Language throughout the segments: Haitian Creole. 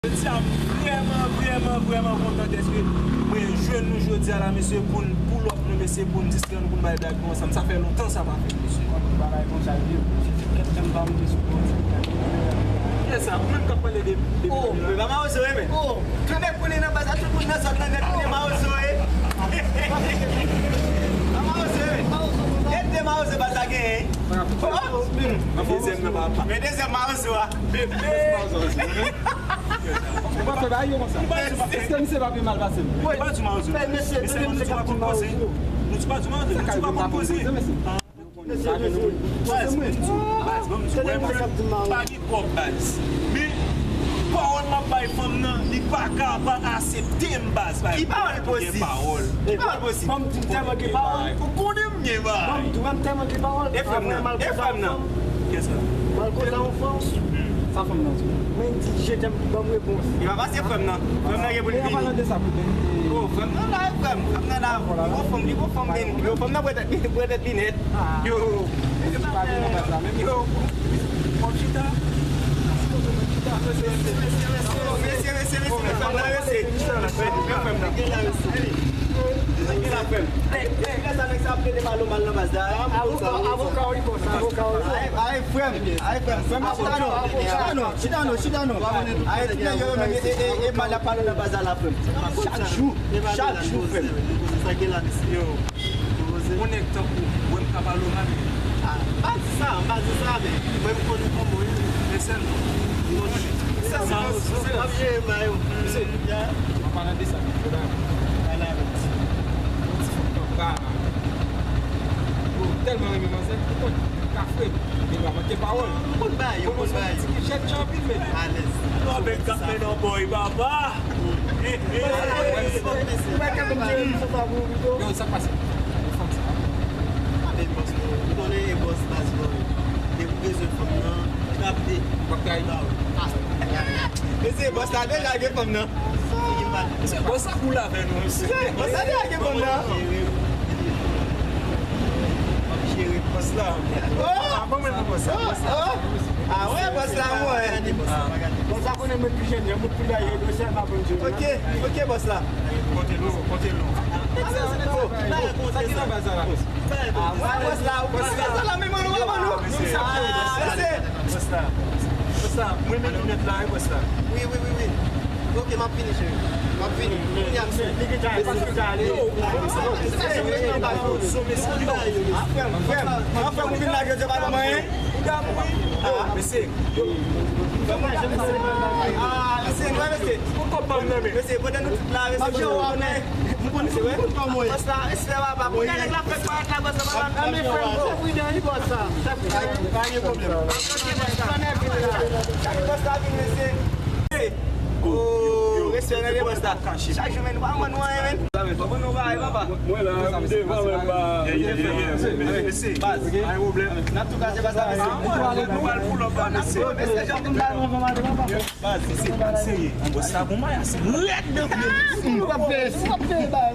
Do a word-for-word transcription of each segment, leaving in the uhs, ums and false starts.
Jodi a, m vrèman, vrèman, vrèman kontan dèske mwen jwenn nou jodi a la, mesye, pou n pull up nou, mesye, pou n distrè nou, pou n bay blag nou ansanm. Sa fè lontan sa pa fèt, mesye. Yon bagay konsa, vye. Kèt, kèt, kèt, pa moute sou pon. Kiyès sa? Ou menm k ap pale de, de... Oh, men pa mawozo, wi, men. Oh, kenbe konnen nan baz la, tout moun nan zòn nan nèt konnen mawozo, wi. Pa mawozo, wi, men. Gen de mawozo baz la genyen. Oh, men dezyèm nan pa, pa. Men dezyèm mawozo a. Bebe. Ou pa fè bagay yo konsa. Èske misye pa pi mal pase m? Ou pa di mawozo. Mesye, mesye, nou di pa konn koze. Nou di pa di mawozo, nou di pa konn koze. Mesye, mesye. Baz, ban m di w, baz, ban m di w, wè, mwen pa gen kòb, baz. Men, pawòl m ap bay fanm nan, li pa ka pa aksepte m, baz. Ki pawòl posib? Gen pawòl. Ki pawòl posib? Ban m di m tèlman gen pawòl. Ou konnen m gen bagay. Ban m di w, m tèlman gen pawòl. E fanm nan, e fanm nan. Kiyès sa? Mal koze a yon fanm. Sa fanm nan di? Mwen di je t'aime, ban m repons. Li pa pase fanm nan. Fanm nan gen pou l vini. Oh, fanm nan la, frè m. Fanm nan la. Li gon fanm, li gon fanm, men yo, fanm nan pran tèt, pran tèt li nèt. Yo. Yo. Mesye, mesye, mesye, mesye, mesye, mesye, mesye, mesye, mesye. Avoka, avoka, wi, bòs, avoka, wi. Ay, ay, frè m, ay, frè m, frè m, chita non, chita non, chita non, chita non. Ay, yo, yo, menm, e, e, e, mal ap pale nan baz la, frè m. Chak jou, chak jou, frè m. Yo, yon nèg tankou w, wè m ka pale w mal. Ah, m pa di sa, m pa di sa, men mwen, m konnen kòman w ye. Men sèlman. Sa, sa, sa, sa, m ap jere m a yo. Mesye, an palan de sa, men, fò bagay. Pale avè m. Yon ti fanm tankou w la. Yo tèlman renmen manzè, ou konn, ka fre m. Li pa manke pawòl. Ou konn bagay, ou konn bagay. Ti kèt jan anpil, men. Alèz. Non, men k ap mennen yon bòy, papa. Yo, sa k pase? Fanm sa. Ah, men bòs, ou konnen e bòs baz bòy. Depi w bezwen fanm nan, trape. W ap trayi. Mesye, bòs la deja gen fanm nan. Mesye, bòs la cool avè nou, mesye. Bòs la deja gen fanm nan. Bòs la. Oh! Ah, bon, men bòs la. Ah, wè, bòs la, wè. Bòs la konnen mwen pi jèn, mwen pi gaye, dosye pa bon Dye. Ok, ok, bòs la. Kote nou, kote nou. Sa ki nan baz la, la? Ah, mwen, bòs la, ou pa fè sa la, men mwen, mwen, mwen, mwen. Ah, mesye. Bòs la, bòs la, mwen men linèt la, wi, bòs la. Wi, wi, wi, wi. Ok, m ap vini, cheri. M ap vini. Kounye a, mesye. Li gentan ale, li gentan ale. Yo, mesye, mesye, mesye. Ah, frè m, frè m. Anfen, ou vin lage, yo pa ban mwen anyen. Ou damou, wi. Ah, mesye. Yo. Ah, mesye, nou wè, mesye. Pou kòb ban m nan, men. Mesye, pandan nou tout la, mesye, nou konnen. M konn, m konn kòman w ye. Bòs la, respè papa. Kounye a nèg la fèk parèt la, bòs la, papa. Nan men frè m, se pridan wi bòs la. Se pridan wi. Pa gen pwoblèm. Ok, bòs la. Bòs la vin, mesye. Oh, respè nan bòs la. Chak jou, men, nou pa ban nou anyen, men. Ban nou bagay, papa. Mwen la, m devan menm pa. Mesye, pa gen pwoblèm. N ap tou kaze bòs la, mesye. Nou pral pull up la, mesye. Mesye, jan pou m ta yon fanm ale, papa. Baz, mesye, serye. Bòs la gon mayas rèd nan pye l. Ou ap fè, ou ap fè, bay.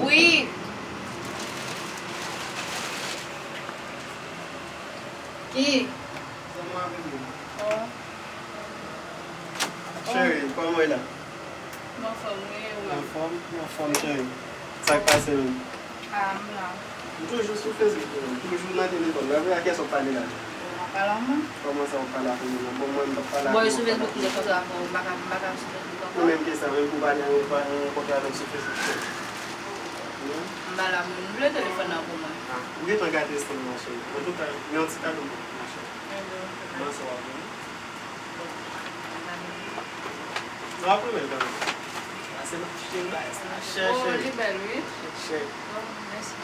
Wi. Ki? Cheri, kòman w ye la? M anfòm, wi, e ou menm? Anfòm, anfòm, cheri. Sa k pase menm? Ah, m la. M toujou sou Facebook, wi. M toujou nan telefòn. Mwen, avèk kiyès w ap pale la? M ap pale ak mwen. Kòman sa w ap pale ak mwen? Bon, mwen, m p ap pale ak mwen. Bon, sou Facebook, m te kontre ak ou, m pa ka, m pa ka sou Facebook ankò. Ou menm ke sa, menm pou w pale, ou pa rankontre avè m sou Facebook. M pa la, m vle telefòn nan pou mwen. Ah, ou gentan gate stil mwen, cheri. Antouka, gen yon ti kado pou ou, cheri. Bonswa, bonswa. Sa ap renmen kanmenm. Cheri, bay sa chè, oh, cheri. Li bèl, wi. Chè. Oh, mèsi.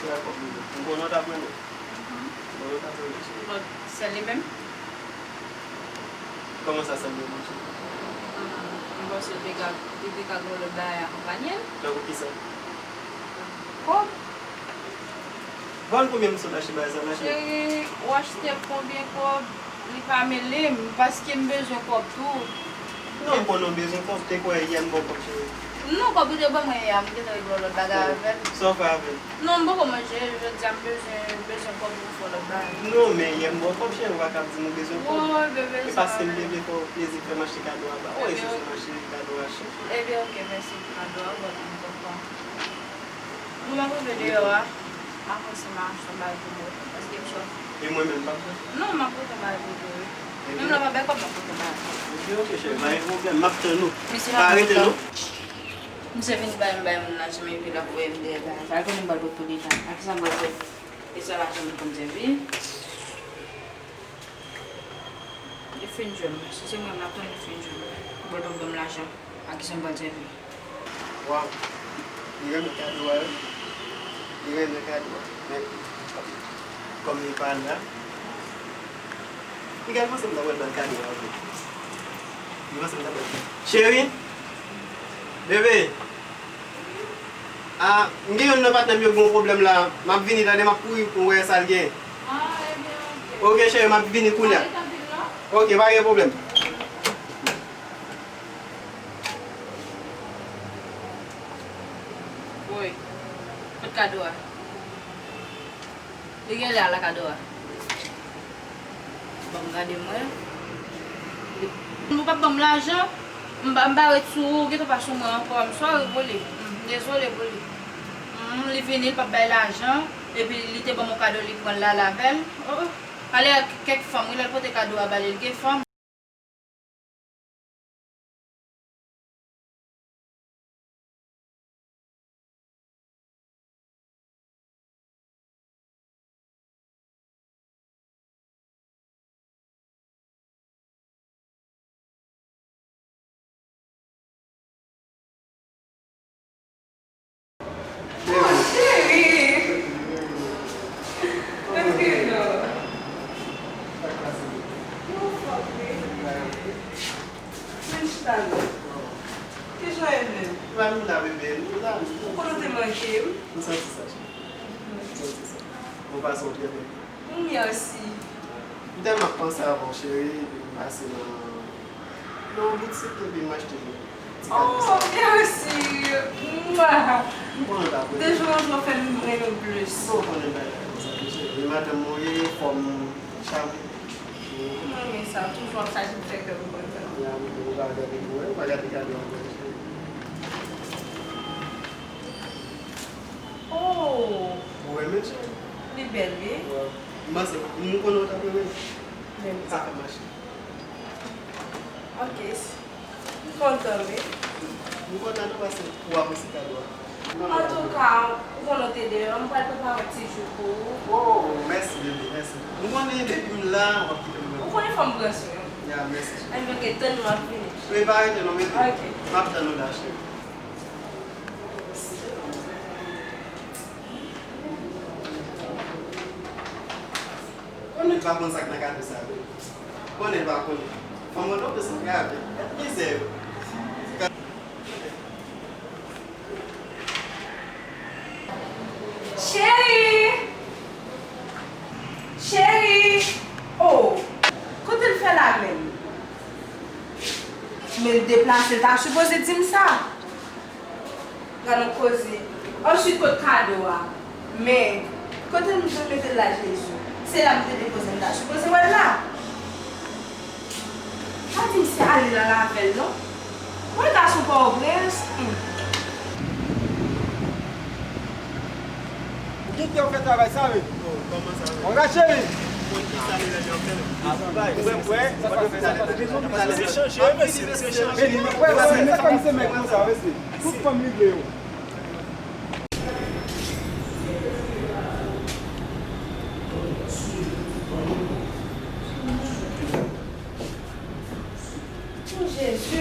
Ou konnen w t ap renmen. Mhm. Ou konnen w t ap renmen, cheri. Bon, sèl li menm? Kòman sa, sèl li menm, cheri? Mhm. M panse li te ka, li te ka gen yon lòt bagay akonpanye l. Tankou kisa? Kòb. Ban m konbyen moso m achte bagay sa la, cheri? Cheri, w achte l konbyen kòb? Li pa mele m, paske m bezwen kòb tou. Non, m konnen w bezwen kòb, te kwè yè m ba w kòb, cheri. Non, kòb ou te ban mwen yè a, m gentan regle yon lòt bagay avè l. Sa w fè avè l? Non, m poko manje, jodi a m bezwen, bezwen kòb pou m fè yon lòt bagay. Non, men yè m ba w kòb, cheri, ou pa ka ap di m ou bezwen kòb. Woy, bebe, e sa paske m te vle fè w plezi, fè m achte kado a ba w. Woy, se fè m achte kado a, cheri. Ebyen, oke, mèsi pou kado a, w ap vin kontan. Mwen m ap rive deyò a, apre sa m a achte yon bagay pou bwè, paske m sòf. E mwen menm, m p ap bwè? Non, m ap pote yon bagay pou bwè, wi. Menm lè w pa bay kòb, m ap pote yon bagay. Ebyen, oke, cheri, pa gen pwoblèm, m ap tann ou. Pa rete, non. Misye vin bay m, bay moun lajan, men epi l ap voye m dèyè bagay. Sa l konnen m pral pot pou li la. A kisa m pral sèvi? E sa lajan m konn sèvi. Li fin jwenn mwen. Si se mwen, m ap tann li fin jwenn mwen. Bon, l p ap ban m lajan. A kisa m pral sèvi? Waw. Li renmen kado a, wi. Li renmen kado a. Men, kòm li pa la, li genlè panse m ta pral ba l kado a, wi. Li panse m ta pral. Cheri! Bebe! Ah, m gen youn nan patnè m yo gen yon pwoblèm la. M ap vini, tande, m ap kouri pou m wè sa l gen. Ah, ebyen, oke. Oke, cheri, m ap vini kounye a. Pa ret anpil, non. Oke, pa gen pwoblèm. Woy, kot kado a? Li genlè al ak kado a. Ban m gade mwen. Ou p ap ban m lajan, m pa, m pa ret sou ou, ou gentan pa sou mwen ankò. M sòri pou li. M dezole pou li. Hmm, li vini, li p ap bay lajan, epi li te ban m yon kado, li pran l, l ale avè l. Oh, oh. Ale ak kèk fanm, wi, lè l pote kado a ba li, l gen fanm. Cheri! Antre non. Nou fòk wi. Vin chita non. Kijan w ye menm? Mwen la, bebe, nou la. Ou konnen w te manke m. M santi sa, cheri. M santi sa. Ou pase yon trè bèl. Mèsi. M tèlman ap panse avè w, cheri, depi m pase nan, nan yon boutik, epi m achte yon ti kado sa. Oh, mèsi. Mwa. M konnen w t ap renmen. De jou an jou w ap fè m renmen w plis. Bon, w konnen bagay la konsa, wi, cheri. E madanm mwen ye, fò m chame. M renmen sa. Toujou ap chaje m fè kè m kontan. Ya, m konnen w pa gade pou wè, w pa gade kado ankò, cheri. Oh! Ou renmen l, cheri? Li bèl, wi. Wi. M panse, m konnen w t ap renmen l. Menm sa. Sa fè mache. Ok. M kontan, wi. M kontan tou paske ou apresye kado a. Antouka, ou konnen w te deyò, m pral prepare yon ti jou pou ou. Oh, mèsi, bebe, mèsi. M konnen depi m la, w ap kite m. Ou konnen fò m pran swen w. Ya, mèsi, cheri. Ann, ok, tann ou, m ap vini. Wi, pa rete non, bebe. Ok. M ap tann ou la, cheri. Konnen l pa konn sa k nan kado sa yo. Konnen l pa konnen. Fanm an tonbe san grave. Gad mizè yo. Cheri! Cheri! Oh! Kote l fè la menm? Men l deplase, l ta sipoze di m sa. Gad yon koze. Answit, kot kado a? Men, kote m te mete l la, Jezi? Se la m te depoze, m ta sipoze wè l la. Pa di m se ale l al avè l, non. Mwen gason Pòtoprens. Hmm. Ou kite yo fè travay sa, wi. Oh, kòman sa, wi? Kongra, cheri. Konn ki sa li menm yo fè menm? Ah, bay, frè, frè. Sa pa fè sa, sa pa fè sa. Misye chanje, mesye, misye chanje. Vini, frè, frè, sa kòm se mèg konsa, mesye. Tout fanm li vle yo. Oh, Jezi!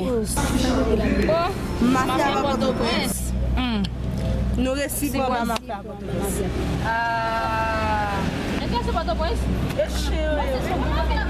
Mafya Pòtoprens. Nou resi pran ba mafya Pòtoprens. Ah. Nèg la se Pòtoprens? E cheri.